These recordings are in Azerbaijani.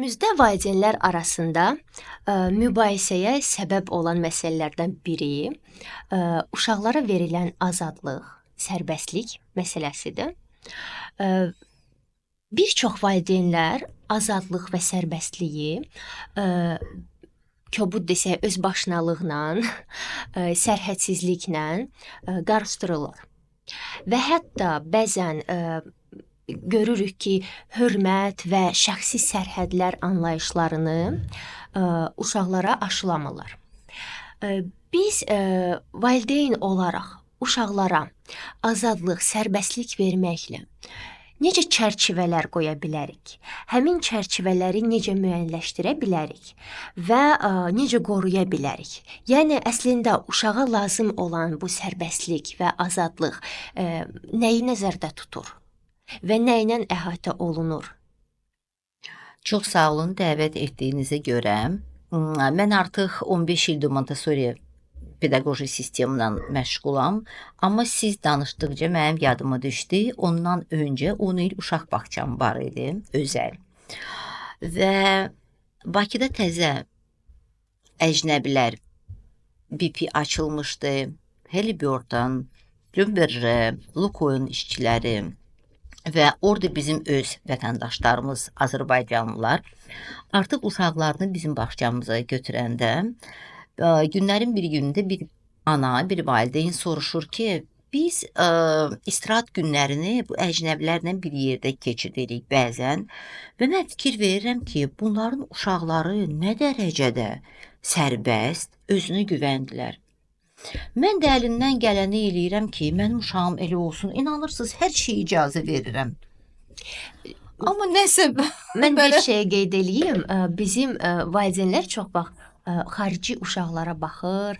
Günümüzdə valideynlər arasında mübahisəyə səbəb olan məsələlərdən biri uşaqlara verilən azadlıq, sərbəstlik məsələsidir. Bir çox valideynlər azadlıq və sərbəstliyi kobud desək özbaşınalıqla, sərhədsizliklə qarışdırırlar. Və hətta bəzən görürük ki, hörmət və şəxsi sərhədlər anlayışlarını uşaqlara aşılamırlar. Biz valideyn olaraq uşaqlara azadlıq, sərbəstlik verməklə necə çərçivələr qoya bilərik? Həmin çərçivələri necə müəyyənləşdirə bilərik və necə qoruya bilərik? Yəni əslində uşağa lazım olan bu sərbəstlik və azadlıq nəyi nəzərdə tutur və nə ilə əhatə olunur? Çox sağ olun dəvət etdiyinizə görə. Mən artıq 15 ildir Montessori pedaqoji sistemlə məşğulam, amma siz danışdıqca mənim yadıma düşdü. Ondan öncə 10 il uşaq bağçam var idi, özəl. Və Bakıda təzə əcnəbilər BP açılmışdı. Halliburton, Schlumberger, Lukoil işçiləri və orada bizim öz vətəndaşlarımız, azərbaycanlılar artıq uşaqlarını bizim bağçamıza götürəndə günlərin bir günündə bir ana, bir valideyn soruşur ki, biz istirahət günlərini bu əcnəbilərlə bir yerdə keçiririk bəzən və mən fikir verirəm ki, bunların uşaqları nə dərəcədə sərbəst, özünə güvəndilər. Mən də əlimdən gələni eləyirəm ki, mənim uşağım elə olsun. İnanırsınız, hər şeyə icazə verirəm. Amma nəsə mən bir şey qeyd eləyim. Bizim valideynlər çox vaxt xarici uşaqlara baxır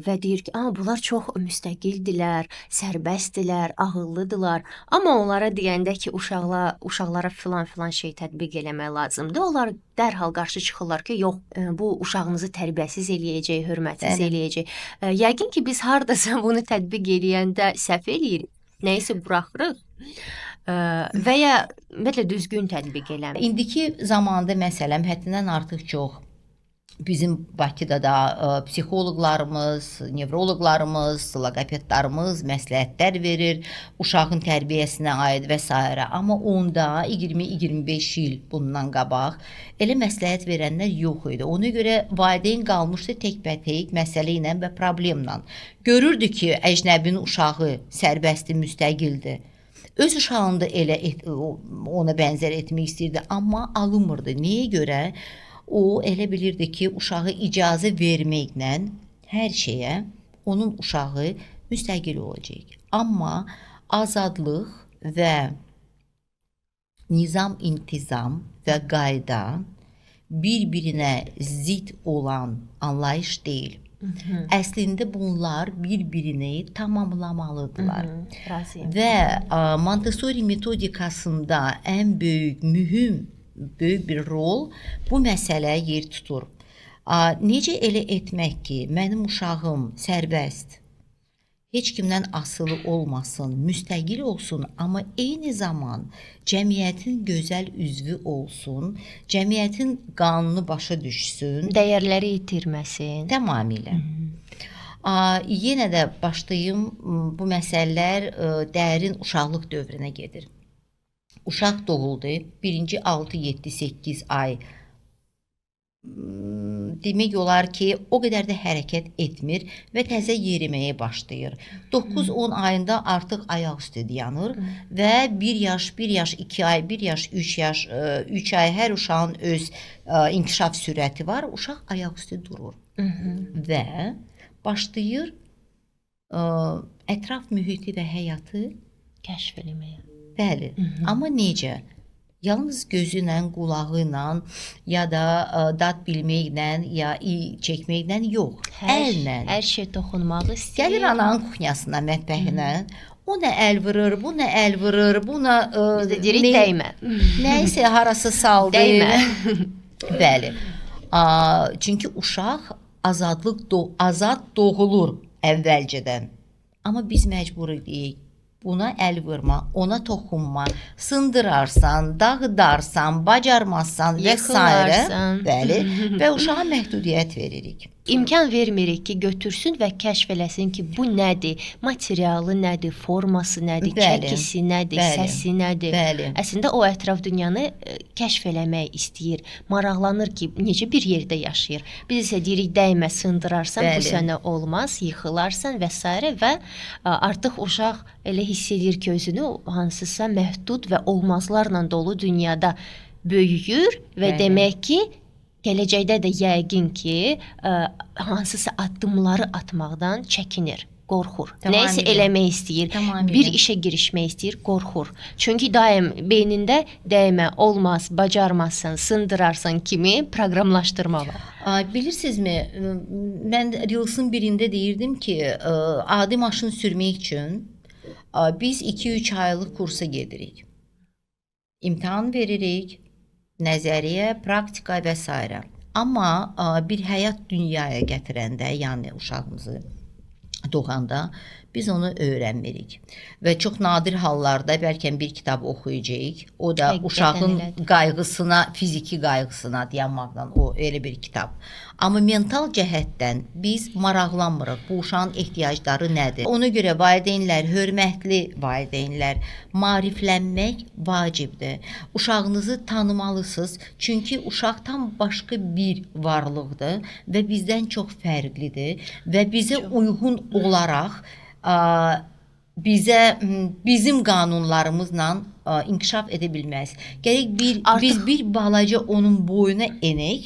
və deyir ki, bunlar çox müstəqildirlər, sərbəstdirlər, ağıllıdırlar. Amma onlara deyəndə ki, uşaqlara filan-filan şey tətbiq eləmək lazımdır, onlar dərhal qarşı çıxırlar ki, yox, bu uşağınızı tərbiyəsiz eləyəcək, hörmətsiz eləyəcək. Yəqin ki, biz hardasa bunu tətbiq eləyəndə səhv eləyirik, nəyisə buraxırıq və ya ümumiyyətlə düzgün tətbiq eləmirik. İndiki zamanda məsələn həddindən artıq çox bizim Bakıda da psixoloqlarımız, nevroloqlarımız, loqopedlarımız məsləhətlər verir uşağın tərbiyəsinə aid və s. Amma onda 20-25 il bundan qabaq elə məsləhət verənlər yox idi. Ona görə valideyn qalmışdı təkbətək məsələ ilə və problemlə. Görürdü ki, əcnəbinin uşağı sərbəstdir, müstəqildir. Öz uşağını da elə ona bənzər etmək istəyirdi, amma alınmırdı. Nəyə görə? O elə bilirdi ki, uşağı icazə verməklə hər şeyə onun uşağı müstəqil olacaq. Amma azadlıq və nizam, intizam və qayda bir-birinə zidd olan anlayış deyil. Əslində bunlar bir-birini tamamlamalıdırlar. Razıyam. Və Montessori metodikasında ən böyük, mühüm böyük bir rol bu məsələ yer tutur. Necə elə etmək ki, mənim uşağım sərbəst, heç kimdən asılı olmasın, müstəqil olsun, amma eyni zaman cəmiyyətin gözəl üzvü olsun, cəmiyyətin qanunu başa düşsün, dəyərləri itirməsin. Tamamilə. Yenə də başlayım, bu məsələlər dərin uşaqlıq dövrünə gedir. Uşaq doğuldu. Birinci 6, 7, 8 ay demək olar ki, o qədər də hərəkət etmir və təzə yeriməyə başlayır. 9-10 ayında artıq ayaq üstə dayanır və 1 yaş, 1 yaş, 2 ay, 1 yaş, 3 yaş, 3 ay hər uşağın öz inkişaf sürəti var. Uşaq ayaq üstə durur və başlayır ətraf mühiti və həyatı kəşf eləməyə. Bəli, amma necə? Yalnız gözü ilə, qulağı ilə, ya da dad bilməklə, ya iyi çəkməklə yox, əllə. Hər şey toxunmağı istəyir. Gəlir ananın kuxnyasına, mətbəxinə. O nə əl vurur, bu nə əl vurur, buna biz də deyirik dəymə. Nəyisə harası saldı. Dəymə. Bəli. Çünki uşaq azad doğulur əvvəlcədən. Amma biz məcbur edirik. Buna əl vurma, ona toxunma, sındırarsan, dağıdarsan, bacarmazsan və sairə. Bəli, və uşağa məhdudiyyət veririk. İmkan vermirik ki, götürsün və kəşf eləsin ki, bu nədir, materialı nədir, forması nədir, Bəli, çəkisi nədir, bəli, səsi nədir. Bəli. Əslində o ətraf dünyanı kəşf eləmək istəyir, maraqlanır ki, necə bir yerdə yaşayır. Biz isə deyirik, dəymə, sındırarsan, bu Bəli. sənə olmaz, yıxılarsan və sairə və artıq uşaq elə hiss edir ki, özünü hansısa məhdud və olmazlarla dolu dünyada böyüyür və Bəli. demək ki, gələcəkdə də yəqin ki, hansısa addımları atmaqdan çəkinir, qorxur. Nəyisə Tamamilə. eləmək istəyir, Tamamilə. bir işə girişmək istəyir, qorxur. Çünki daim beynində dəymə, olmaz, bacarmazsan, sındırarsan kimi proqramlaşdırma var. Bilirsinizmi, mən Reels'ın birində deyirdim ki, adi maşın sürmək üçün biz 2-3 aylıq kursa gedirik. İmtahan veririk, nəzəriyyə, praktika və sairə. Amma bir həyat dünyaya gətirəndə, yəni uşağımızı doğanda biz onu öyrənmirik. Və çox nadir hallarda bəlkə bir kitab oxuyacağıq. O da Həqiqətən uşağın elədir. qayğısına, fiziki qayğısına dayanmaqla o elə bir kitab. Amma mental cəhətdən biz maraqlanmırıq. Bu uşağın ehtiyacları nədir? Ona görə valideynlər, hörmətli valideynlər, maariflənmək vacibdir. Uşağınızı tanımalısınız. Çünki uşaq tam başqa bir varlıqdır və bizdən çox fərqlidir və bizə uyğun olaraq bizə bizim qanunlarımızla inkişaf edə bilməz. Gərək bir Artıq- biz bir balaca onun boyuna enək,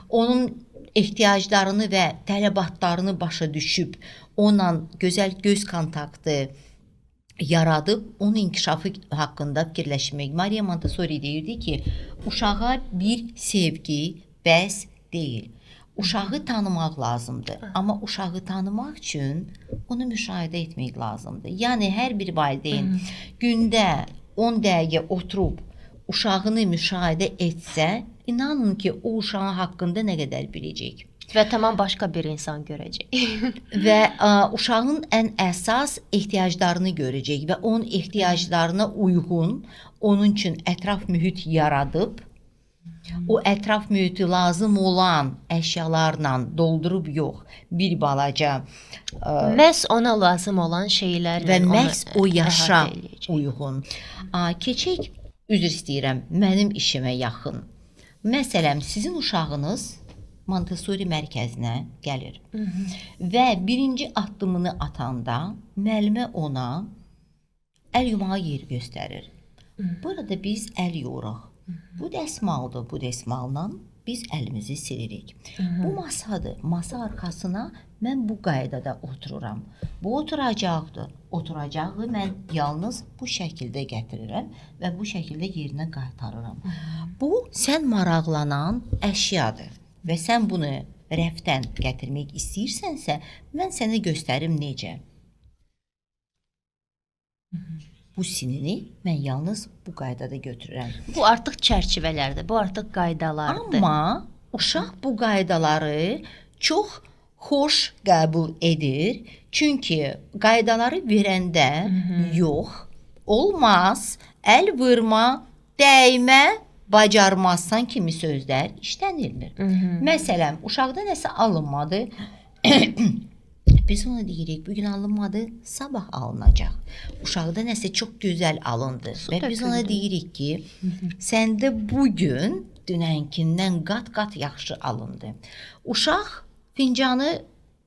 onun ehtiyaclarını və tələbatlarını başa düşüb, onunla gözəl göz kontaktı yaradıb onun inkişafı haqqında fikirləşmək. Maria Montessori deyirdi ki, uşağa bir sevgi bəs deyil. Uşağı tanımaq lazımdır. Amma uşağı tanımaq üçün onu müşahidə etmək lazımdır. Yəni hər bir valideyn gündə 10 dəqiqə oturub uşağını müşahidə etsə, inanın ki, o uşağın haqqında nə qədər biləcək. Və tamam başqa bir insan görəcək. Və uşağın ən əsas ehtiyaclarını görəcək və onun ehtiyaclarına uyğun onun üçün ətraf mühit yaradıb o ətraf mühiti lazım olan əşyalarla doldurub yox, bir balaca Məhz ona lazım olan şeylərlə və onu məhz o yaşa əhatə eləyəcək. uyğun. Keçək, üzr istəyirəm, mənim işimə yaxın. Məsələn, sizin uşağınız Montessori mərkəzinə gəlir. Və birinci addımını atanda müəllimə ona əl yumağa yer göstərir. Burada biz əl yuyuruq. Bu dəsmaldır, bu dəsmalla biz əlimizi silirik. Bu masadır. Masa arxasına mən bu qaydada otururam. Bu oturacaqdır. Oturacağı mən yalnız bu şəkildə gətirirəm və bu şəkildə yerinə qaytarıram. Bu sən maraqlanan əşyadır və sən bunu rəfdən gətirmək istəyirsənsə, mən sənə göstərim necə. Bu sinini mən yalnız bu qaydada götürürəm. Bu artıq çərçivələrdir, bu artıq qaydalardır. Amma uşaq bu qaydaları çox xoş qəbul edir. Çünki qaydaları verəndə yox, olmaz, əl vurma, dəymə, bacarmazsan kimi sözlər işlənilmir. Məsələn, uşaqda nəsə alınmadı. Biz ona deyirik, bu gün alınmadı, sabah alınacaq. Uşaqda nəsə çox gözəl alındı Su və biz ona töküldü. deyirik ki, səndə bu gün dünənkindən qat-qat yaxşı alındı. Uşaq fincanı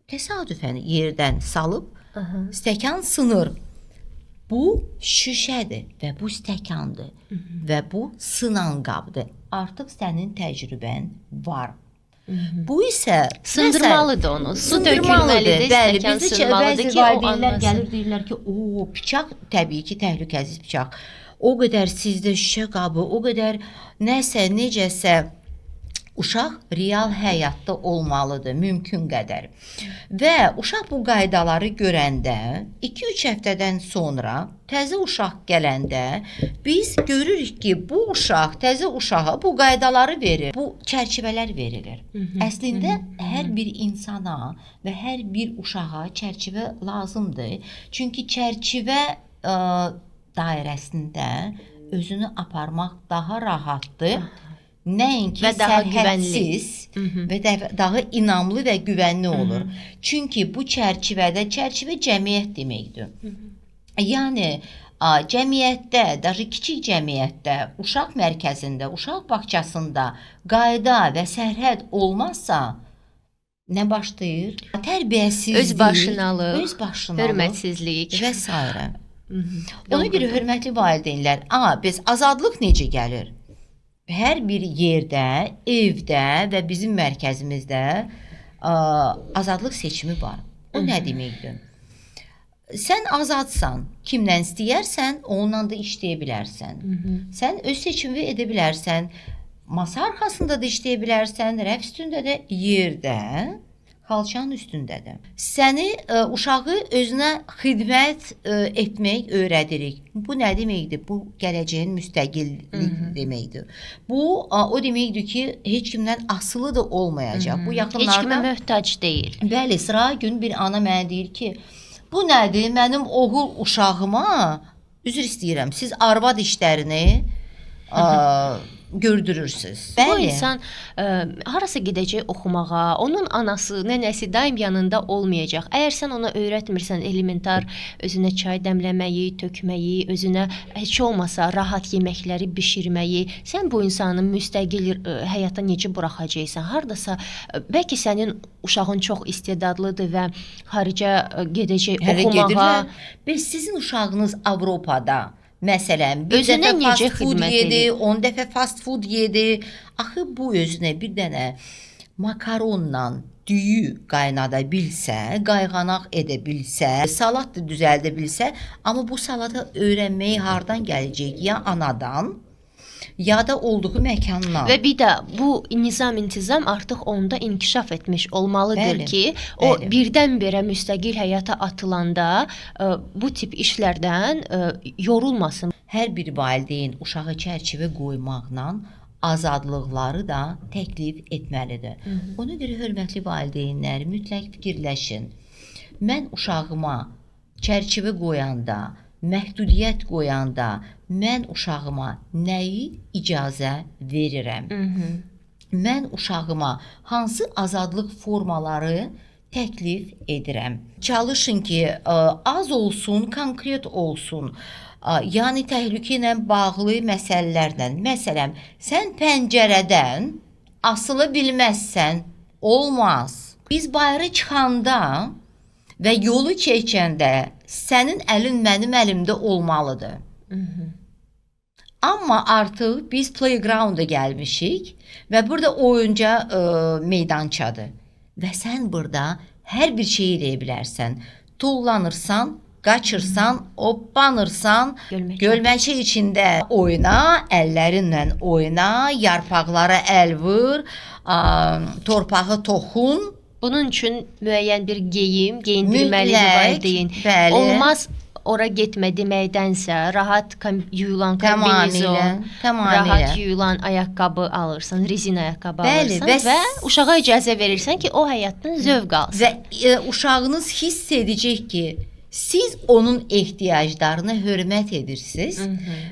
təsadüfən yerdən salıb, stəkan sınır. Bu şüşədir və bu stəkandır və bu sınan qabdır. Artıq sənin təcrübən var. Bu isə Sındırmalıdır onu. Su tökülməlidir, Bəli, stəkan bizdə sınmalıdır bəzi ki, o valideynlər anlasın. gəlir deyirlər ki, o bıçaq təbii ki, təhlükəsiz bıçaq. O qədər sizdə şüşə qabı, o qədər nəsə, necəsə uşaq real həyatda olmalıdır mümkün qədər. Və uşaq bu qaydaları görəndə 2-3 həftədən sonra təzə uşaq gələndə biz görürük ki, bu uşaq təzə uşağa bu qaydaları verir. Bu çərçivələr verilir. Əslində hər bir insana və hər bir uşağa çərçivə lazımdır. Çünki çərçivə dairəsində özünü aparmaq daha rahatdır. Nəinki Və daha güvənli. sərhədsiz və daha inamlı və güvənli olur. Çünki bu çərçivədə, çərçivə cəmiyyət deməkdir. Yəni cəmiyyətdə, daşı kiçik cəmiyyətdə, uşaq mərkəzində, uşaq bağçasında qayda və sərhəd olmazsa nə başlayır? Tərbiyəsizlik, Öz başınalıq, öz başınalıq, hörmətsizlik və s. Ona görə hörmətli valideynlər, biz azadlıq necə gəlir? Hər bir yerdə, evdə və bizim mərkəzimizdə azadlıq seçimi var. O nə deməkdir? Sən azadsan, kimlə istəyərsən, onunla da işləyə bilərsən. Sən öz seçimini edə bilərsən. Masa arxasında da işləyə bilərsən, rəf üstündə də, yerdə, xalçanın üstündə də. Səni uşağı özünə xidmət etmək öyrədirik. Bu nə deməkdir? Bu gələcəyin müstəqillik deməkdir. Bu o deməkdir ki, heç kimdən asılı da olmayacaq. Bu yaxınlarda heç kimə möhtac deyil. Bəli, sıra gün bir ana mənə deyir ki, bu nədir? Mənim oğul uşağıma, üzr istəyirəm, siz arvad işlərini gördürürsüz. Bəli. Bu insan harasa gedəcək oxumağa, onun anası, nənəsi daim yanında olmayacaq. Əgər sən ona öyrətmirsən elementar özünə çay dəmləməyi, tökməyi, özünə heç olmasa rahat yeməkləri bişirməyi, sən bu insanı müstəqil həyata necə buraxacaqsan? Hardasa bəlkə sənin uşağın çox istedadlıdır və xaricə gedəcək oxumağa. Gedirlər. Bəs sizin uşağınız Avropada məsələn, bir özünə dəfə necə fast food xidmət yedi, edir? 10 dəfə fast food yedi. Axı bu özünə bir dənə makaronla düyü qaynada bilsə, qayğanaq edə bilsə, salat da düzəldə bilsə, amma bu salatı öyrənməyi hardan gələcək? Ya anadan, ya da olduğu məkandan. Və bir də bu nizam-intizam artıq onda inkişaf etmiş olmalıdır Bəli, ki, o bəli. birdən-birə müstəqil həyata atılanda bu tip işlərdən yorulmasın. Hər bir valideyn uşağa çərçivə qoymaqla azadlıqları da təklif etməlidir. Ona görə hörmətli valideynlər mütləq fikirləşin. Mən uşağıma çərçivə qoyanda, məhdudiyyət qoyanda mən uşağıma nəyi icazə verirəm? Mən uşağıma hansı azadlıq formaları təklif edirəm? Çalışın ki, az olsun, konkret olsun. Yəni təhlükə ilə bağlı məsələlərlə. Məsələn, sən pəncərədən asıla bilməzsən, olmaz. Biz bayıra çıxanda və yolu keçəndə sənin əlin mənim əlimdə olmalıdır. Amma artıq biz playgrounda gəlmişik və burada oyunca meydançadır. Və sən burada hər bir şey eləyə bilərsən. Tullanırsan, qaçırsan, oppanırsan, gölməçə içində oyna, əllərinlə oyna, yarpaqlara əl vur, torpağı toxun. Bunun üçün müəyyən bir geyim, geyindirməlidir valideyn. Bəli. Olmaz ora getmə deməkdənsə, rahat yuyulan kombinezon, tamamilə. Rahat yuyulan ayaqqabı alırsan, rezin ayaqqabı Bəli, alırsan və uşağa icazə verirsən ki, o həyatdan zövq alsın. Və uşağınız hiss edəcək ki, siz onun ehtiyaclarına hörmət edirsiniz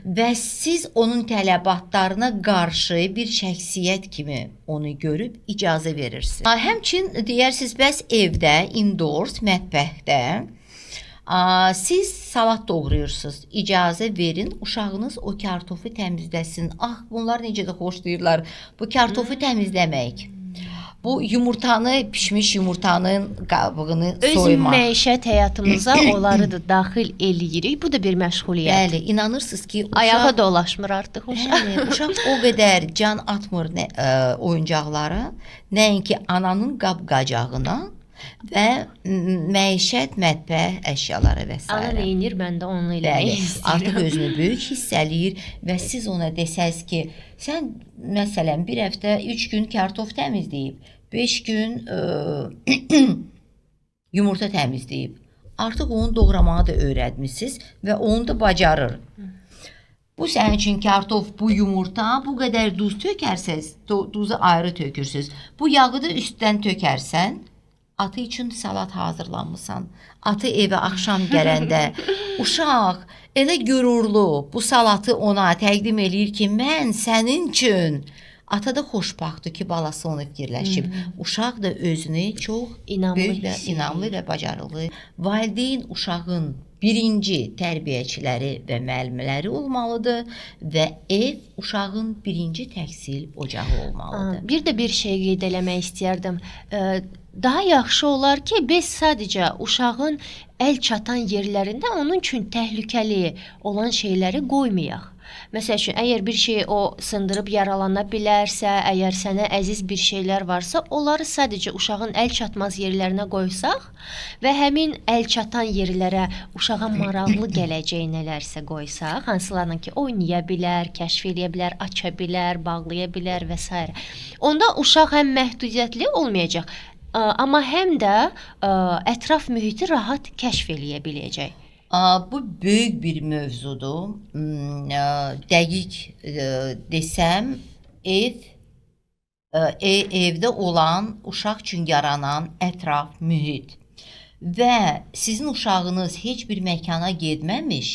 və siz onun tələbatlarına qarşı bir şəxsiyyət kimi onu görüb icazə verirsiniz. Həmçin deyərsiniz, bəs evdə, indoors, mətbəxdə siz salat doğrayırsınız. İcazə verin, uşağınız o kartofu təmizləsin. Ah, bunlar necə də xoşlayırlar bu kartofu təmizləmək. Bu yumurtanı, pişmiş yumurtanın qabığını Öz soymaq. Öz məişət həyatımıza onları da daxil eləyirik. Bu da bir məşğuliyyət. Bəli, inanırsınız ki, uşaq ayağa dolaşmır artıq uşaq. Bəli, uşaq o qədər can atmır oyuncaqlara, nəinki ananın qab-qacağına və məişət, mətbəx əşyaları və s. Ana neynir, mən də onu eləmək istəyirəm. Artıq özünü böyük hiss eləyir və siz ona desəz ki, sən məsələn bir həftə 3 gün kartof təmizləyib, 5 gün yumurta təmizləyib. Artıq onu doğramağı da öyrətmisiniz və onu da bacarır. Bu sənin üçün kartof, bu yumurta, bu qədər duz tökərsəz, duzu ayrı tökürsüz. Bu yağı da üstdən tökərsən, Atı üçün salat hazırlanmısan. Atı evə axşam gələndə uşaq elə qürurlu bu salatı ona təqdim eləyir ki, mən sənin üçün. Ata da xoşbəxtdir ki, balası onu fikirləşib. Uşaq da özünü çox İnamlı böyük və hiss inamlı eləyir. və bacarıqlı. Valideyn uşağın birinci tərbiyəçiləri və müəllimləri olmalıdır və ev uşağın birinci təhsil ocağı olmalıdır. Bir də bir şey qeyd eləmək istəyərdim. Daha yaxşı olar ki, biz sadəcə uşağın əl çatan yerlərində onun üçün təhlükəli olan şeyləri qoymayaq. Məsəl üçün, əgər bir şeyi o sındırıb yaralana bilərsə, əgər sənə əziz bir şeylər varsa, onları sadəcə uşağın əl çatmaz yerlərinə qoysaq və həmin əl çatan yerlərə uşağa maraqlı gələcək nələrsə qoysaq, hansılarla ki oynaya bilər, kəşf eləyə bilər, aça bilər, bağlaya bilər və sairə. Onda uşaq həm məhdudiyyətli olmayacaq, amma həm də ətraf mühiti rahat kəşf eləyə biləcək. Bu böyük bir mövzudur. Dəqiq desəm, evdə olan uşaq üçün yaranan ətraf mühit və sizin uşağınız heç bir məkana getməmiş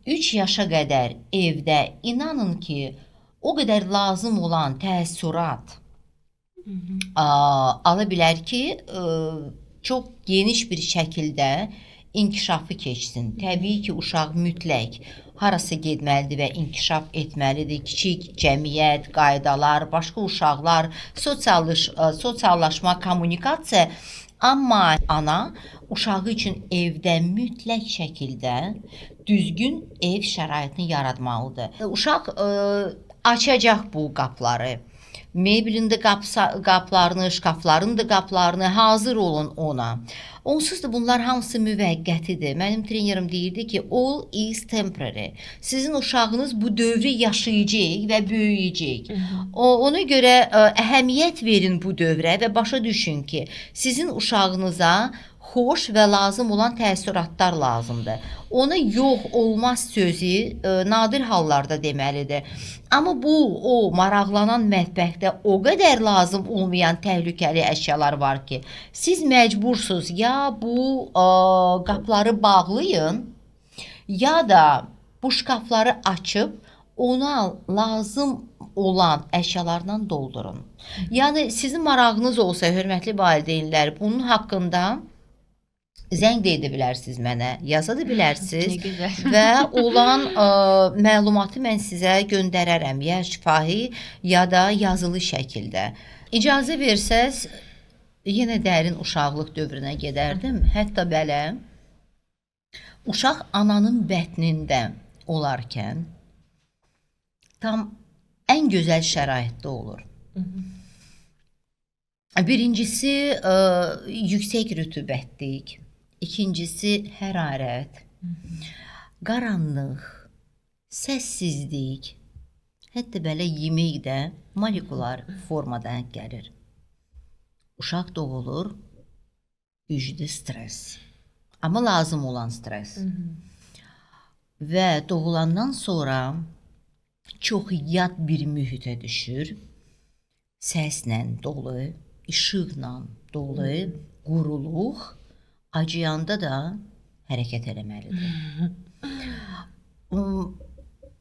3 yaşa qədər evdə inanın ki, o qədər lazım olan təəssürat ala bilər ki, çox geniş bir şəkildə inkişafı keçsin. Təbii ki, uşaq mütləq harasa getməlidir və inkişaf etməlidir. Kiçik cəmiyyət, qaydalar, başqa uşaqlar, sosiallaşma, kommunikasiya. Amma ana uşağı üçün evdə mütləq şəkildə düzgün ev şəraitini yaratmalıdır. Uşaq açacaq bu qapıları. Mebelin də qapılarını, şkafların da qapılarını, hazır olun ona. Onsuz da bunlar hamısı müvəqqətidir. Mənim trenerim deyirdi ki, all is temporary. Sizin uşağınız bu dövrü yaşayacaq və böyüyəcək. Ona görə əhəmiyyət verin bu dövrə və başa düşün ki, sizin uşağınıza xoş və lazım olan təəssüratlar lazımdır. Ona yox olmaz sözü nadir hallarda deməlidir. Amma bu o maraqlanan mətbəxdə o qədər lazım olmayan təhlükəli əşyalar var ki, siz məcbursunuz ya bu qapıları bağlayın, ya da bu şkafları açıb ona lazım olan əşyalarla doldurun. Yəni sizin marağınız olsa, hörmətli valideynlər, bunun haqqında zəng də edə bilərsiniz mənə, yaza da bilərsiniz və olan məlumatı mən sizə göndərərəm, ya şifahi, ya da yazılı şəkildə. İcazə versəz, yenə dərin uşaqlıq dövrünə gedərdim. Hətta belə uşaq ananın bətnində olarkən tam ən gözəl şəraitdə olur. Birincisi, yüksək rütubətlik. İkincisi, hərarət, qaranlıq, səssizlik, hətta belə yemək də molekular formada gəlir. Uşaq doğulur, güclü stres. Amma lazım olan stres. Və doğulandan sonra çox yad bir mühitə düşür. Səslə dolu, işıqla dolu, quruluq, acıyanda da hərəkət eləməlidir.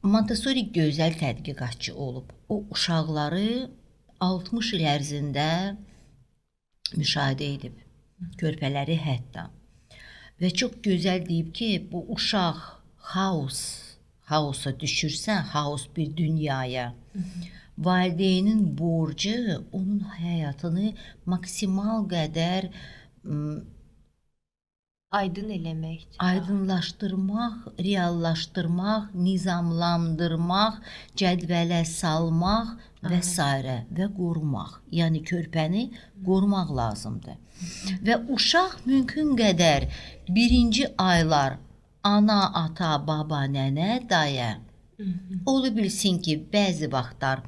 Montessori gözəl tədqiqatçı olub. O uşaqları 60 il ərzində müşahidə edib. Körpələri hətta. Və çox gözəl deyib ki, bu uşaq xaosa düşürsə, xaos bir dünyaya, valideynin borcu onun həyatını maksimal qədər aydın eləməkdir. Aydınlaşdırmaq, reallaşdırmaq, nizamlandırmaq, cədvələ salmaq və sairə və qorumaq. Yəni körpəni qorumaq lazımdır. Və uşaq mümkün qədər birinci aylar ana, ata, baba, nənə, daya ola bilsin ki, bəzi vaxtlar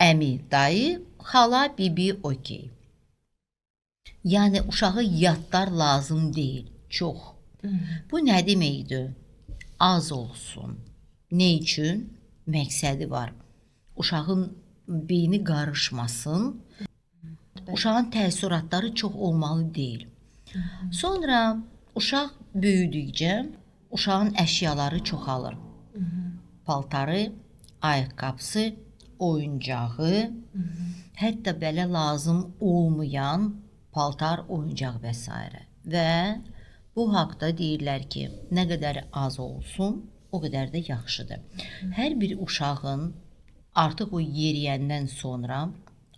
əmi, dayı, xala, bibi, okey. Yəni uşağa yadlar lazım deyil, çox. Bu nə deməkdir? Az olsun. Nə üçün? Məqsədi var. Uşağın beyni qarışmasın. Bəli. Uşağın təəssüratları çox olmalı deyil. Sonra uşaq böyüdükcə uşağın əşyaları çoxalır. Paltarı, ayaqqabısı, oyuncağı, hətta belə lazım olmayan paltar, oyuncaq və s. Və bu haqda deyirlər ki, nə qədər az olsun, o qədər də yaxşıdır. Hər bir uşağın artıq o yeriyəndən sonra,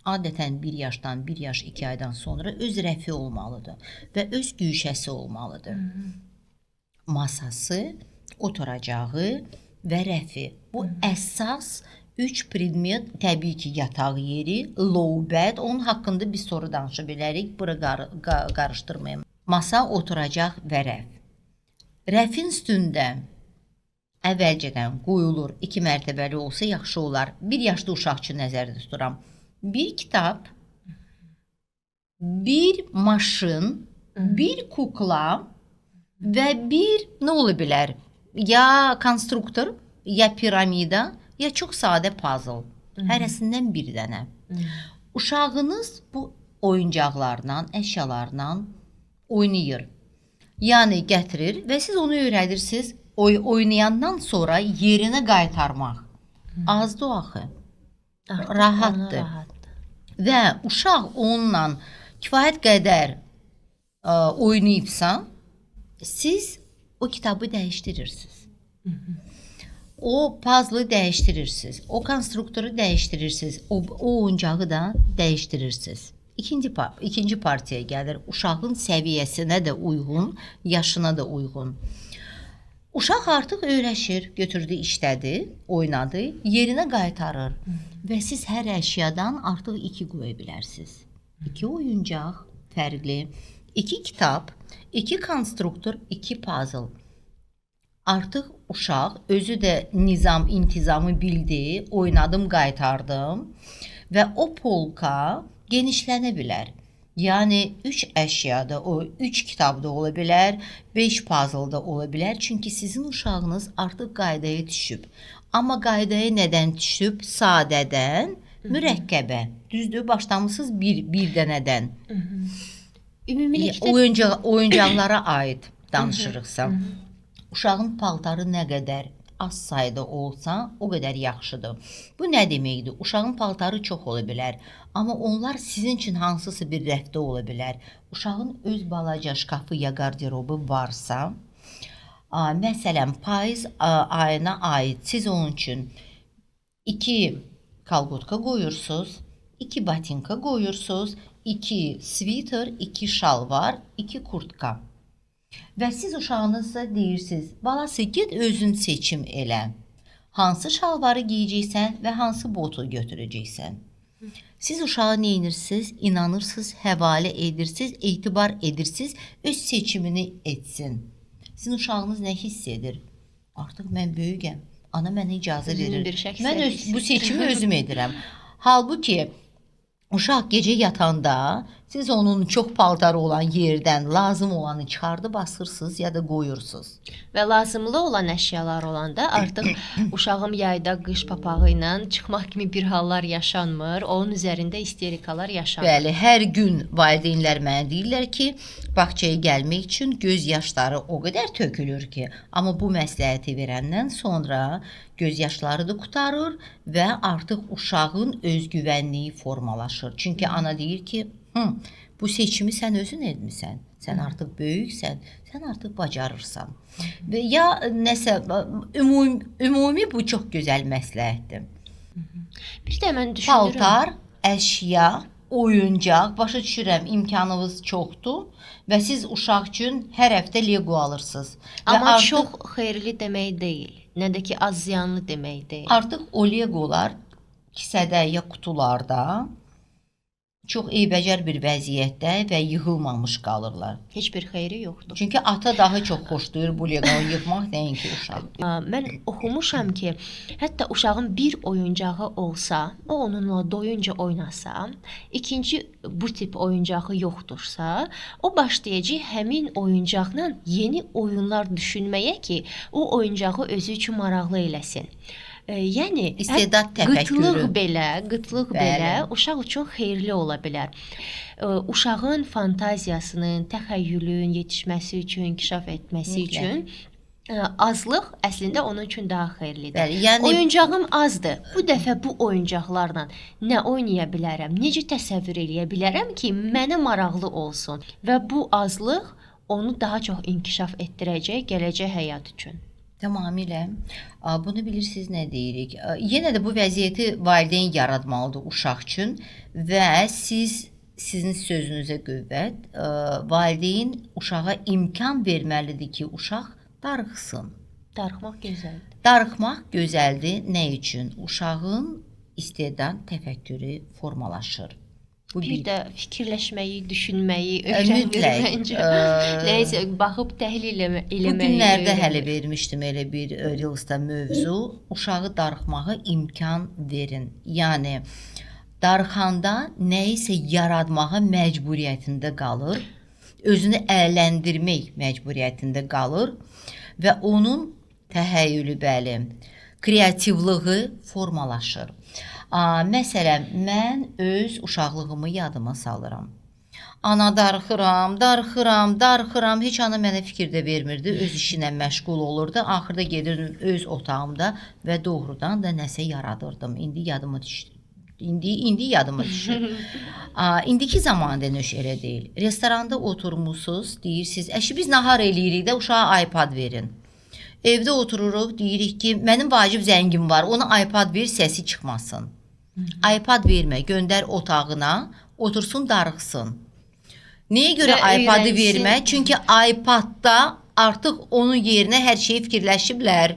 adətən 1 yaşdan, 1 yaş 2 aydan sonra öz rəfi olmalıdır və öz güşəsi olmalıdır. Masası, oturacağı və rəfi. Bu əsas 3 predmet, təbii ki, yataq yeri, low bed, onun haqqında biz sonra danışa bilərik. Bura qarışdırmayım. Masa, oturacaq və rəf. Rəfin üstündə əvvəlcədən qoyulur, 2 mərtəbəli olsa yaxşı olar. 1 yaşlı uşaq üçün nəzərdə tuturam. Bir kitab, bir maşın, bir kukla və bir nə ola bilər? Ya konstruktor, ya piramida, ya çox sadə puzzle. Hərəsindən bir dənə. Uşağınız bu oyuncaqlarla, əşyalarla oynayır. Yəni gətirir və siz onu öyrədirsiniz. Oynayandan sonra yerinə qaytarmaq. Azdır o axı. Artıq Rahatdır. ona rahatdır. Və uşaq onunla kifayət qədər oynayıbsa, siz o kitabı dəyişdirirsiniz. O puzzle-ı dəyişdirirsiniz. O konstruktoru dəyişdirirsiniz. O oyuncağı da dəyişdirirsiniz. İkinci partiyaya gəlir. Uşağın səviyyəsinə də uyğun, yaşına da uyğun. Uşaq artıq öyrəşir, götürdü, işlədi, oynadı, yerinə qaytarır. Və siz hər əşyadan artıq 2 qoya bilərsiniz. 2 oyuncaq fərqli, 2 kitab, 2 konstruktor, 2 puzzle. Artıq uşaq özü də nizam, intizamı bildi, oynadım, qaytardım və o polka genişlənə bilər. Yəni 3 əşyada, o 3 kitabda ola bilər, 5 puzzle-da ola bilər. Çünki sizin uşağınız artıq qaydaya düşüb. Amma qaydaya nədən düşüb? Sadədən mürəkkəbə. Düzdür, başlamısınız bir dənədən. Ümumilikdə Oyuncaqlara aid danışırıqsa, uşağın paltarı nə qədər az sayda olsa, o qədər yaxşıdır. Bu nə deməkdir? Uşağın paltarı çox ola bilər, amma onlar sizin üçün hansısa bir rəfdə ola bilər. Uşağın öz balaca şkafı ya qarderobu varsa, məsələn, payız ayına aid siz onun üçün 2 kalqotka qoyursunuz, 2 batinka qoyursunuz, 2 sviter, 2 şalvar, 2 kurtka. Və siz uşağınıza deyirsiniz, balası get özün seçim elə. Hansı şalvarı geyəcəksən və hansı botu götürəcəksən. Siz uşağa nə edirsiniz? İnanırsınız, həvalə edirsiniz, etibar edirsiniz, öz seçimini etsin. Sizin uşağınız nə hiss edir? Artıq mən böyüyəm. Ana mənə icazə Özünün verir. bir Mən şəxsiyyəti bu seçimi özüm edirəm. Halbuki uşaq gecə yatanda siz onun çox paltarı olan yerdən lazım olanı çıxardıb asırsınız ya da qoyursunuz. Və lazımlı olan əşyalar olanda artıq uşağım yayda qış papağı ilə çıxmaq kimi bir hallar yaşanmır. Onun üzərində isterikalar yaşanmır. Bəli, hər gün valideynlər mənə deyirlər ki, bağçaya gəlmək üçün göz yaşları o qədər tökülür ki, amma bu məsləhəti verəndən sonra göz yaşları da qurtarır və artıq uşağın özgüvənliyi formalaşır. Çünki ana deyir ki, bu seçimi sən özün etmisən. Sən artıq böyüksən, sən artıq bacarırsan. Və ya nəsə ümumi bu çox gözəl məsləhətdir. Bir də mən düşünürəm. Paltar, əşya, oyuncaq, başa düşürəm, imkanınız çoxdur və siz uşaq üçün hər həftə Lego alırsınız. Və Amma artıq, çox xeyirli demək deyil, nə də ki az ziyanlı demək deyil. Artıq o Legolar kisədə ya qutularda çox eybəcər bir vəziyyətdə və yığılmamış qalırlar. Heç bir xeyri yoxdur. Çünki ata daha çox xoşlayır bu Leqonu yığmaq nəinki uşaq. Mən oxumuşam ki, hətta uşağın bir oyuncağı olsa, o onunla doyunca oynasa, ikinci bu tip oyuncağı yoxdursa, o başlayacaq həmin oyuncaqla yeni oyunlar düşünməyə ki, o oyuncağı özü üçün maraqlı eləsin. Yəni İstedad təfəkkürü. Qıtlıq belə uşaq üçün xeyirli ola bilər. Uşağın fantaziyasının, təxəyyülün yetişməsi üçün, inkişaf etməsi üçün azlıq əslində onun üçün daha xeyirlidir. Bəli, yəni oyuncağım azdır. Bu dəfə bu oyuncaqlarla nə oynaya bilərəm? Necə təsəvvür eləyə bilərəm ki, mənə maraqlı olsun və bu azlıq onu daha çox inkişaf etdirəcək gələcək həyat üçün. Tamamilə. Bunu bilirsiniz nə deyirik? Yenə də bu vəziyyəti valideyn yaratmalıdır uşaq üçün və sizin sözünüzə qüvvət, valideyn uşağa imkan verməlidir ki, uşaq darıxsın. Darıxmaq gözəldir. Darıxmaq gözəldir. Nə üçün? Uşağın istedad təfəkkürü formalaşır. Bu bir də fikirləşməyi, düşünməyi öyrənir məncə. Nəyisə baxıb təhlil eləməyi. Bu günlərdə hələ vermişdim elə bir Reels'da mövzu. Uşağı darıxmağa imkan verin. Yəni darıxanda nəyisə yaratmağa məcburiyyətində qalır. Özünü əyləndirmək məcburiyyətində qalır və onun təhəyyülü, bəli, kreativlığı formalaşır. Məsələn, mən öz uşaqlığımı yadıma salıram. Ana darıxıram, darıxıram, darıxıram. Heç ana mənə fikir də vermirdi. Öz işi ilə məşğul olurdu. Axırda gedirdim öz otağımda və doğrudan da nəsə yaradırdım. İndi yadıma düşdü. İndi yadıma düşür. İndiki zamanda nöş elə deyil. Restoranda oturmusunuz, deyirsiniz, əşi biz nahar eləyirik də uşağa iPad verin. Evdə otururuq, deyirik ki, mənim vacib zəngim var, ona iPad ver, səsi çıxmasın. iPad vermə, göndər otağına, otursun, darıxsın. Nəyə görə iPad-ı vermə? Çünki iPad-da artıq onun yerinə hər şeyi fikirləşiblər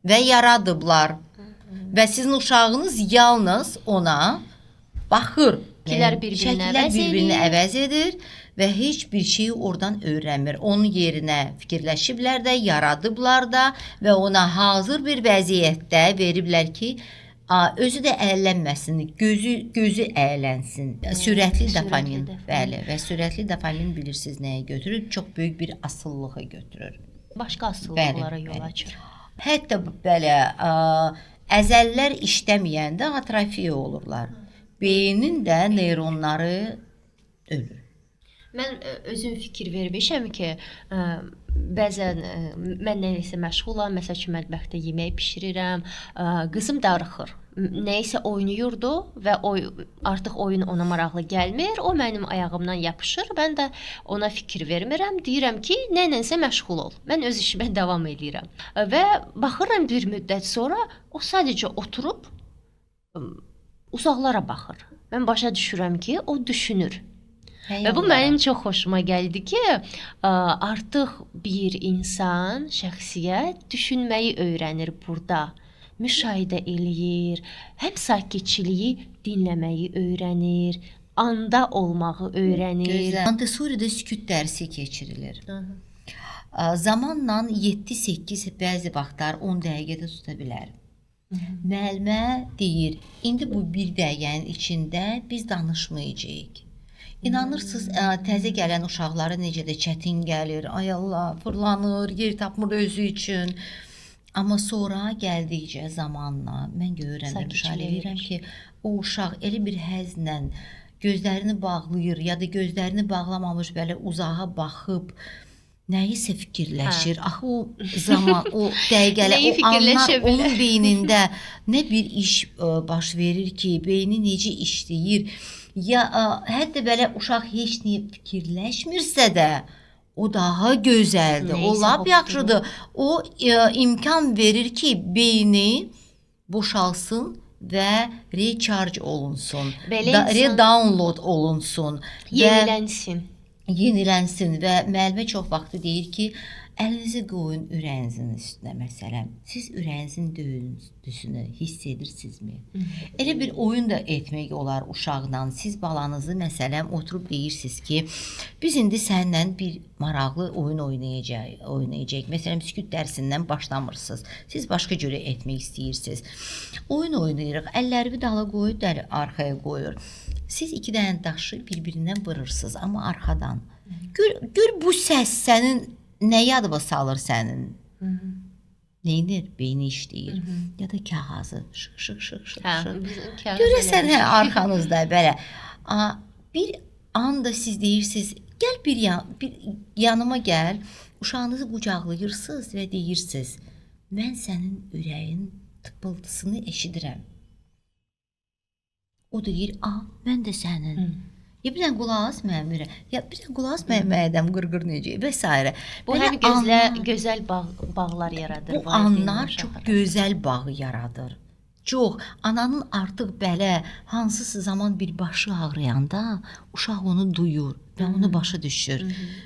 və yaradıblar. Və sizin uşağınız yalnız ona baxır. Şəkillər bir-birini əvəz edir və heç bir şeyi oradan öyrənmir. Onun yerinə fikirləşiblər də, yaradıblar da və ona hazır bir vəziyyətdə veriblər ki, özü də əylənməsin, gözü əylənsin. Sürətli dopamin. Bəli, və sürətli dopamin bilirsiniz nəyə götürür? Çox böyük bir asılılığa götürür. Başqa asılılıqlara yol açır. Hətta belə əzəllər işləməyəndə atrofiya olurlar. Beynin də neyronları ölür. Mən özüm fikir vermişəm ki, bəzən mən nəyisə məşğulam, məsəl üçün mətbəxdə yemək bişirirəm, qızım darıxır. Nəyisə oynayırdı və artıq oyun ona maraqlı gəlmir. O mənim ayağımdan yapışır, mən də ona fikir vermirəm. Deyirəm ki, nəyləsə məşğul ol. Mən öz işimə davam eləyirəm. Və baxıram bir müddət sonra o sadəcə oturub uzaqlara baxır. Mən başa düşürəm ki, o düşünür. Və bu mənim çox xoşuma gəldi ki, artıq bir insan, şəxsiyyət düşünməyi öyrənir burada. Müşahidə eləyir, həm sakitçiliyi dinləməyi öyrənir, anda olmağı öyrənir. Gözəl. Montessori'də sükut dərsi keçirilir. Zamanla 7-8, bəzi vaxtlar 10 dəqiqə də tuta bilər. Müəllimə deyir, indi bu bir dəqiqənin içində biz danışmayacağıq. İnanırsınız, təzə gələn uşaqlara necə də çətin gəlir. Ay Allah, fırlanır, yer tapmır özü üçün. Amma sonra gəldikcə zamanla mən görürəm, müşahidə edirəm ki, o uşaq elə bir həzlə gözlərini bağlayır ya da gözlərini bağlamamış belə uzağa baxıb nəyisə fikirləşir. Axı o zaman, o dəqiqələr, o anlar onun beynində nə bir iş baş verir ki, beyni necə işləyir. Ya hətta belə uşaq heç nə fikirləşmirsə də o daha gözəldir, o lap yaxşıdır. O imkan verir ki, beyni boşalsın və recharge olunsun, redownload olunsun. Yenilənsin. Yenilənsin və müəllimə çox vaxtı deyir ki, əlinizi qoyun ürəyinizin üstünə məsələn. Siz ürəyinizin döyüntüsünü hiss edirsinizmi? Elə bir oyun da etmək olar uşaqla. Siz balanızı məsələn oturub deyirsiniz ki, biz indi səninlə bir maraqlı oyun oynayacaq. Məsələn, sükut dərsindən başlamırsınız. Siz başqa cürə etmək istəyirsiniz. Oyun oynayırıq. Əlləri dala qoyur, arxaya qoyur. Siz iki dənə daşı bir-birindən vurursunuz, amma arxadan. Gör bu səs sənin nə yadıma salır sənin? Neynir? Beyni işləyir. Ya da kağızı şıx şıx şıx şıx Hə, şıx. bizim kağız Görəsən elədir. hə arxanızda belə. Bir anda siz deyirsiniz, gəl bir yanıma gəl. Uşağınızı qucaqlayırsınız və deyirsiniz, mən sənin ürəyin tıpıltısını eşidirəm. O da deyir, a, mən də sənin. Ya bir dənə qulaq as mənim ürəyim. Ya bir dənə qulaq as mənim mədəm qırqır necə və sairə. Bu Belə həm gözlə, anlar- gözəl bağlar yaradır. bu anlar çox gözəl bağı yaradır. Çox. Ananın artıq belə hansısa zaman bir başı ağrıyanda uşaq onu duyur və onu başa düşür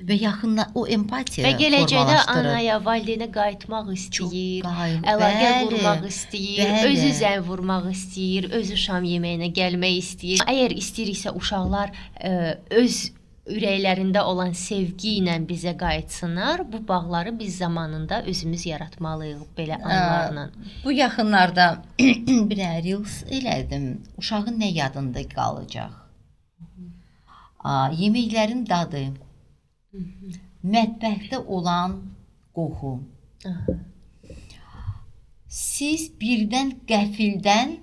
və yaxınla o empatiya Və gələcəkdə anaya, valideynə qayıtmaq istəyir, əlaqə qurmaq istəyir, özü zəng vurmaq istəyir, özü şam yeməyinə gəlmək istəyir. Əgər istəyiriksə uşaqlar öz ürəklərində olan sevgi ilə bizə qayıtsınlar, bu bağları biz zamanında özümüz yaratmalıyıq belə anlarla. Bu yaxınlarda bir dənə Reels elədim. Uşağın nə yadında qalacaq? Yeməklərin dadı, mətbəxdə olan qoxu. Aha. Siz birdən qəfildən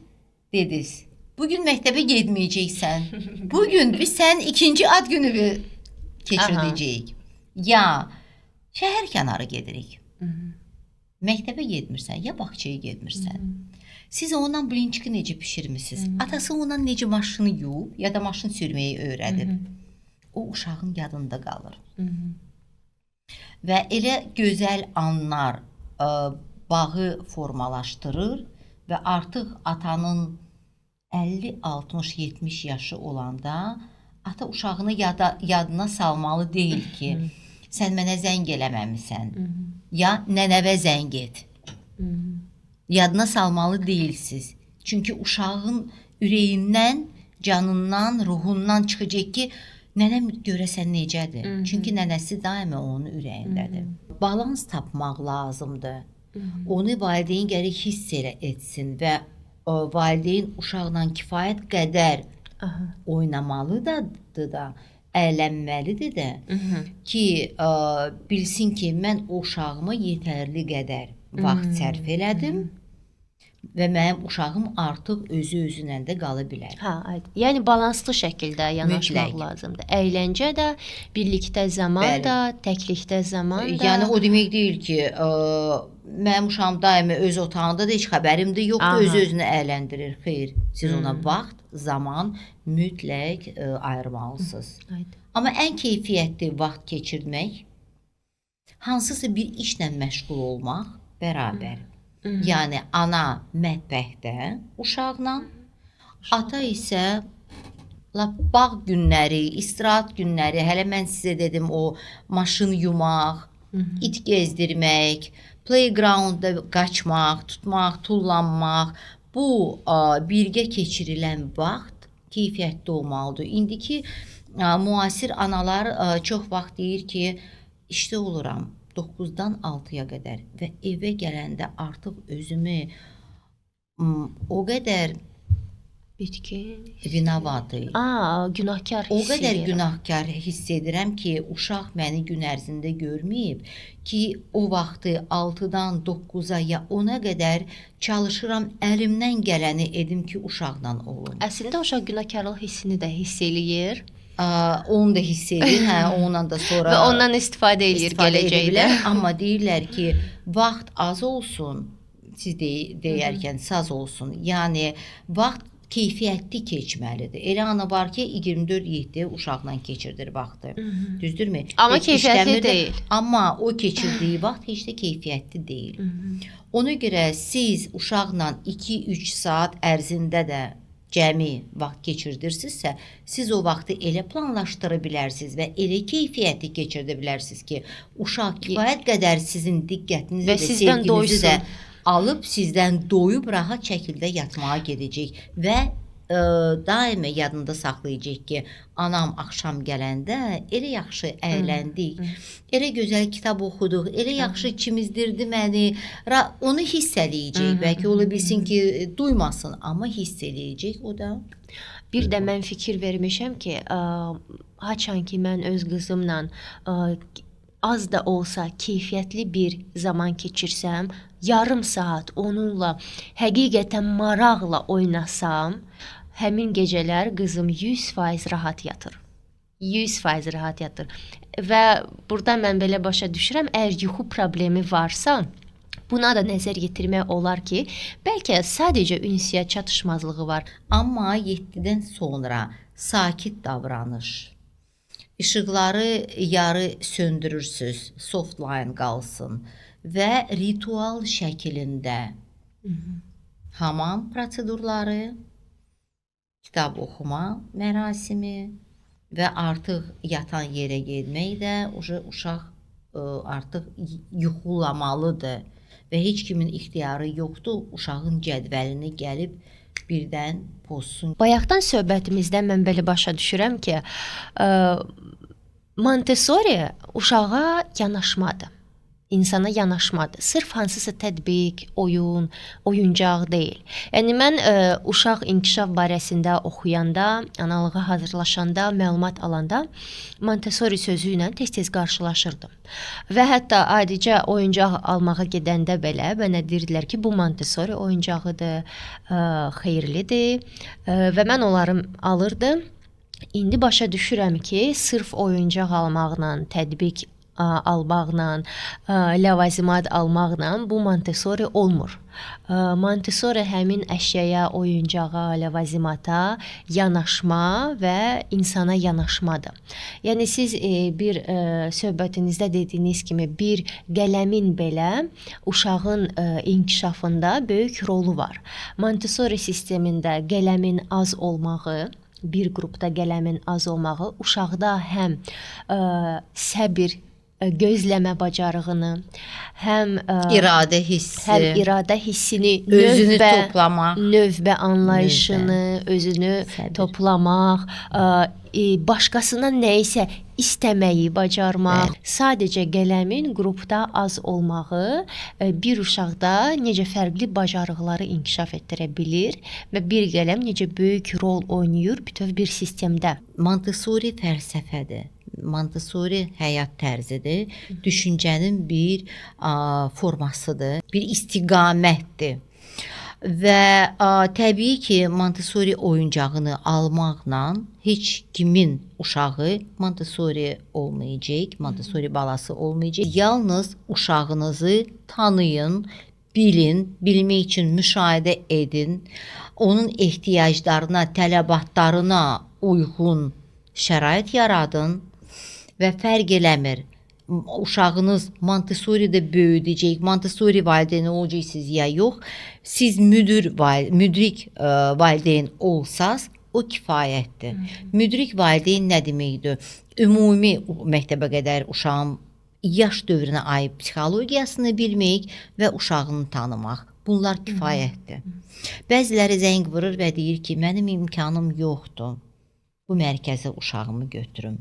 dediniz. Bugün məktəbə getməyəcəksən. Bugün biz sənin ikinci ad gününü keçirdəcəyik. Ya şəhər kənarı gedirik. Məktəbə getmirsən, ya bağçaya getmirsən. Siz ondan blinçiki necə bişirmisiniz? Atası ondan necə maşını yuyub, ya da maşın sürməyi öyrədib. O uşağın yadında qalır. Və elə gözəl anlar bağı formalaşdırır və artıq atanın 50, 60, 70 yaşı olanda ata uşağını yadına salmalı deyil ki, sən mənə zəng eləməmisən, ya nənəvə zəng et. Yadına salmalı deyilsiz. Çünki uşağın ürəyindən, canından, ruhundan çıxacaq ki, nənəm görəsən necədir? Çünki nənəsi daima onun ürəyindədir. Balans tapmaq lazımdır. Onu valideyn gərək hiss elə etsin və o valideyn uşaqla kifayət qədər oynamalıdır da, əylənməlidir də ki, bilsin ki, mən o uşağıma yetərli qədər vaxt sərf elədim və mənim uşağım artıq özü özünə də qala bilər. Hə, aydın. Yəni balanslı şəkildə yanaşmaq Mütləq. lazımdır. Əyləncə də, birlikdə zaman Bəli. da, təklikdə zaman da. Yəni o demək deyil ki, mənim uşağım daima öz otağındadır, heç xəbərim də yoxdur, özü özünü əyləndirir. Xeyr, siz ona vaxt, zaman mütləq ayırmalısınız. Aydın. Amma ən keyfiyyətli vaxt keçirmək hansısa bir işlə məşğul olmaq bərabər. Yəni ana mətbəxdə uşaqla, ata isə lap bağ günləri, istirahət günləri, hələ mən sizə dedim o maşın yumaq, it gezdirmək, playgroundda qaçmaq, tutmaq, tullanmaq, bu birgə keçirilən vaxt keyfiyyətli olmalıdır. İndiki müasir analar çox vaxt deyir ki, işdə oluram 9-dan 6-ya qədər və evə gələndə artıq özümü o qədər Bitkin. vinavatı, Günahkar o hiss qədər edirəm. günahkar hiss edirəm ki, uşaq məni gün ərzində görməyib ki, o vaxtı 6-dan 9-a ya 10-a qədər çalışıram əlimdən gələni edim ki, uşaqla olum. Əslində uşaq günahkarlıq hissini də hiss eləyir Onu da hiss edir, hə, ondan da sonra və ondan istifadə eləyir istifadə edə gələcəkdə. bilər. Amma deyirlər ki, vaxt az olsun, siz deyərkən saz olsun. Yəni vaxt keyfiyyətli keçməlidir. Elə ana var ki, 24/7 uşaqla keçirdir vaxtı. Düzdürmü? Amma Heç keyfiyyətli işləmir də. deyil. Amma o keçirdiyi vaxt heç də keyfiyyətli deyil. Ona görə siz uşaqla 2-3 saat ərzində də cəmi vaxt keçirdirsinizsə, siz o vaxtı elə planlaşdıra bilərsiniz və elə keyfiyyətli keçirdə bilərsiniz ki, uşaq kifayət qədər sizin diqqətinizi Və də, sizdən sevginizi də doysun. alıb sizdən doyub rahat şəkildə yatmağa gedəcək və daima yadında saxlayacaq ki, anam axşam gələndə elə yaxşı əyləndik, elə gözəl kitab oxuduq, elə yaxşı çimizdirdi məni. Onu hiss eləyəcək. Bəlkə ola bilsin ki, duymasın, amma hiss eləyəcək o da. Bir də mən fikir vermişəm ki, haçan ki mən öz qızımla az da olsa keyfiyyətli bir zaman keçirsəm, yarım saat onunla həqiqətən maraqla oynasam, həmin gecələr qızım 100% rahat yatır. 100% rahat yatır. Və burada mən belə başa düşürəm, əgər yuxu problemi varsa, buna da nəzər yetirmək olar ki, bəlkə sadəcə ünsiyyət çatışmazlığı var. Amma 7-dən sonra sakit davranış. İşıqları yarı söndürürsüz, soft line qalsın və ritual şəklində hamam prosedurları, kitab oxuma mərasimi və artıq yatan yerə getmək də uşaq artıq yuxulamalıdır və heç kimin ixtiyarı yoxdur uşağın cədvəlini gəlib birdən pozsun. Bayaqdan söhbətimizdən mən belə başa düşürəm ki, Montessori uşağa yanaşmadır. İnsana yanaşmadır. Sırf hansısa tətbiq, oyun, oyuncaq deyil. Yəni mən uşaq inkişaf barəsində oxuyanda, analığa hazırlaşanda, məlumat alanda Montessori sözü ilə tez-tez qarşılaşırdım. Və hətta adicə oyuncaq almağa gedəndə belə mənə deyirdilər ki, bu Montessori oyuncağıdır, xeyirlidir və mən onları alırdım. İndi başa düşürəm ki, sırf oyuncaq almaqla, tətbiq almaqla, ləvazimat almaqla bu Montessori olmur. Montessori həmin əşyaya, oyuncağa, ləvazimata yanaşma və insana yanaşmadır. Yəni siz bir söhbətinizdə dediyiniz kimi bir qələmin belə uşağın inkişafında böyük rolu var. Montessori sistemində qələmin az olmağı, bir qrupda qələmin az olmağı uşaqda həm səbir, gözləmə bacarığını, həm iradə hissi, həm iradə hissini, özünü toplamaq, növbə anlayışını, özünü səbir toplamaq, başqasından nə isə istəməyi bacarmaq. Bəli. Sadəcə qələmin qrupda az olmağı bir uşaqda necə fərqli bacarıqları inkişaf etdirə bilir və bir qələm necə böyük rol oynayır bütöv bir sistemdə. Montessori fəlsəfədir. Montessori həyat tərzidir, düşüncənin bir formasıdır, bir istiqamətdir. Və təbii ki, Montessori oyuncağını almaqla heç kimin uşağı Montessori olmayacaq, Montessori balası olmayacaq. Yalnız uşağınızı tanıyın, bilin, bilmək üçün müşahidə edin, onun ehtiyaclarına, tələbatlarına uyğun şərait yaradın və fərq eləmir. Uşağınız Montessori'də böyüdəcək, Montessori valideyni olacaqsınız ya yox. Siz müdrik valideyn olsaz, o kifayətdir. Müdrik valideyn nə deməkdir? Ümumi məktəbə qədər uşağın yaş dövrünə aid psixologiyasını bilmək və uşağını tanımaq. Bunlar kifayətdir. Bəziləri zəng vurur və deyir ki, mənim imkanım yoxdur. Bu mərkəzə uşağımı götürüm.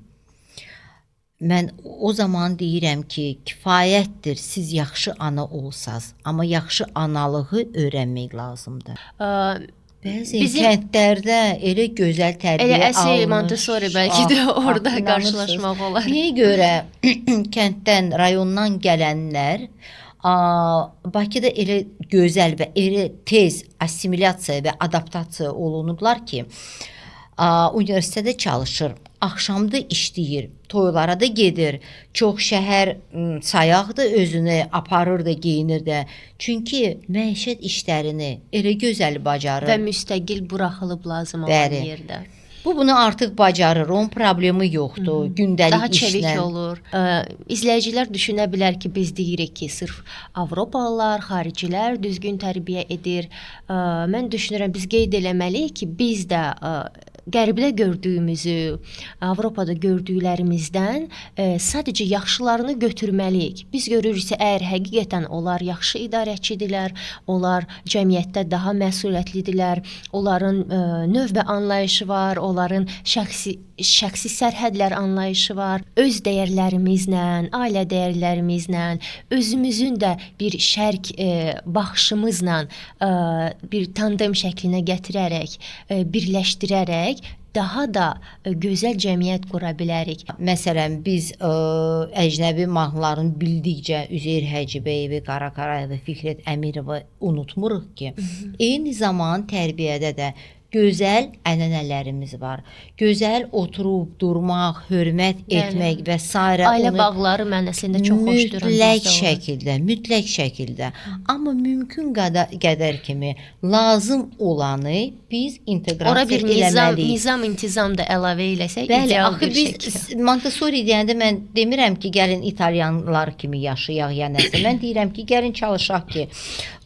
Mən o zaman deyirəm ki, kifayətdir siz yaxşı ana olsaz, amma yaxşı analığı öyrənmək lazımdır. Bəzi Bizim kəndlərdə elə gözəl tərbiyə elə əsl alınmış. Montessori bəlkə də orada inanırsınız. qarşılaşmaq olar. Niyə görə kənddən, rayondan gələnlər Bakıda elə gözəl və elə tez assimilyasiya və adaptasiya olunublar ki, universitetdə çalışır, axşamda işləyir, toylara da gedir, çox şəhər sayaqdır, özünü aparır da, geyinir də. Çünki məişət işlərini elə gözəl bacarır. Və müstəqil buraxılıb lazım olan Bəli. yerdə. Bu bunu artıq bacarır, onun problemi yoxdur. Gündəlik Daha çevik işlə. olur. İzləyicilər düşünə bilər ki, biz deyirik ki, sırf Avropalılar, xaricilər düzgün tərbiyə edir. Mən düşünürəm biz qeyd eləməliyik ki, biz də Qərbdə gördüyümüzü, Avropada gördüklərimizdən sadəcə yaxşılarını götürməliyik. Biz görürüksə, əgər həqiqətən onlar yaxşı idarəçidirlər, onlar cəmiyyətdə daha məsuliyyətlidirlər, onların növbə anlayışı var, onların şəxsi sərhədlər anlayışı var. Öz dəyərlərimizlə, ailə dəyərlərimizlə, özümüzün də bir şərq baxışımızla bir tandem şəklinə gətirərək, birləşdirərək daha da gözəl cəmiyyət qura bilərik. Məsələn, biz əcnəbi mahnılarını bildikcə Üzeyir Həcıbəyevi, Qara Qarayevi, Fikrət Əmirovu unutmuruq ki, eyni zaman tərbiyədə də gözəl ənənələrimiz var. Gözəl oturub durmaq, hörmət etmək və sairə. Ailə bağları mən əslində çox xoşduram. Mütləq şəkildə, mütləq şəkildə. Amma mümkün qədər kimi lazım olanı biz inteqrasiya Ora bir eləməliyik. Nizam, intizam da əlavə eləsək Bəli, ideal axı bir biz şəkil. Montessori deyəndə mən demirəm ki, gəlin italyanlar kimi yaşayaq ya nəsə. Mən deyirəm ki, gəlin çalışaq ki,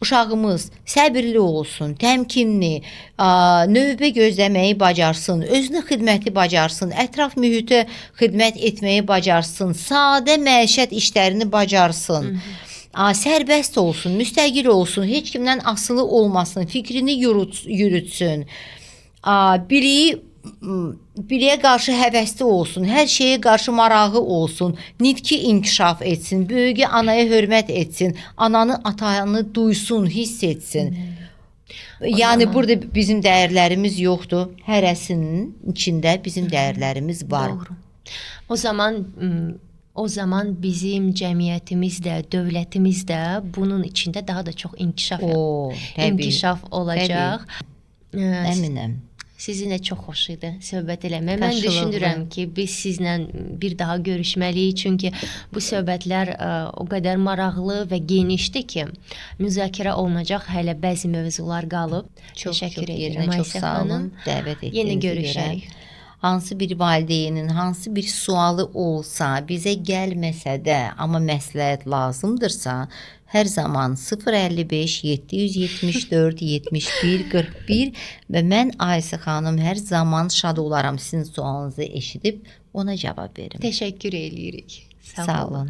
uşağımız səbirli olsun, təmkinli, növbə gözləməyi bacarsın, özünə xidməti bacarsın, ətraf mühitə xidmət etməyi bacarsın, sadə məişət işlərini bacarsın. Sərbəst olsun, müstəqil olsun, heç kimdən asılı olmasın, fikrini yürütsün. Biliyə qarşı həvəsli olsun, hər şeyə qarşı marağı olsun, nitqi inkişaf etsin, böyüyə, anaya hörmət etsin, ananı, atanı duysun, hiss etsin. Yəni burada bizim dəyərlərimiz yoxdur. Hərəsinin içində bizim dəyərlərimiz var. Doğru. O zaman bizim cəmiyyətimiz də, dövlətimiz də bunun içində daha da çox inkişaf inkişaf olacaq. Əminəm. Sizinlə çox xoş idi söhbət eləmək. Mən düşünürəm ki, biz sizlə bir daha görüşməliyik, çünki bu söhbətlər o qədər maraqlı və genişdir ki, müzakirə olunacaq hələ bəzi mövzular qalıb. Çox, Təşəkkür çox edirəm yerinə çox Aysə sağ olun. xanım. Dəvət Yenə etdiyinizə görə. görüşərik. Hansı bir valideynin hansı bir sualı olsa, bizə gəlməsə də, amma məsləhət lazımdırsa, hər zaman 055 774 71 41 və mən Aysə xanım hər zaman şad olaram sizin sualınızı eşidib ona cavab verim. Təşəkkür eləyirik. Sağ olun.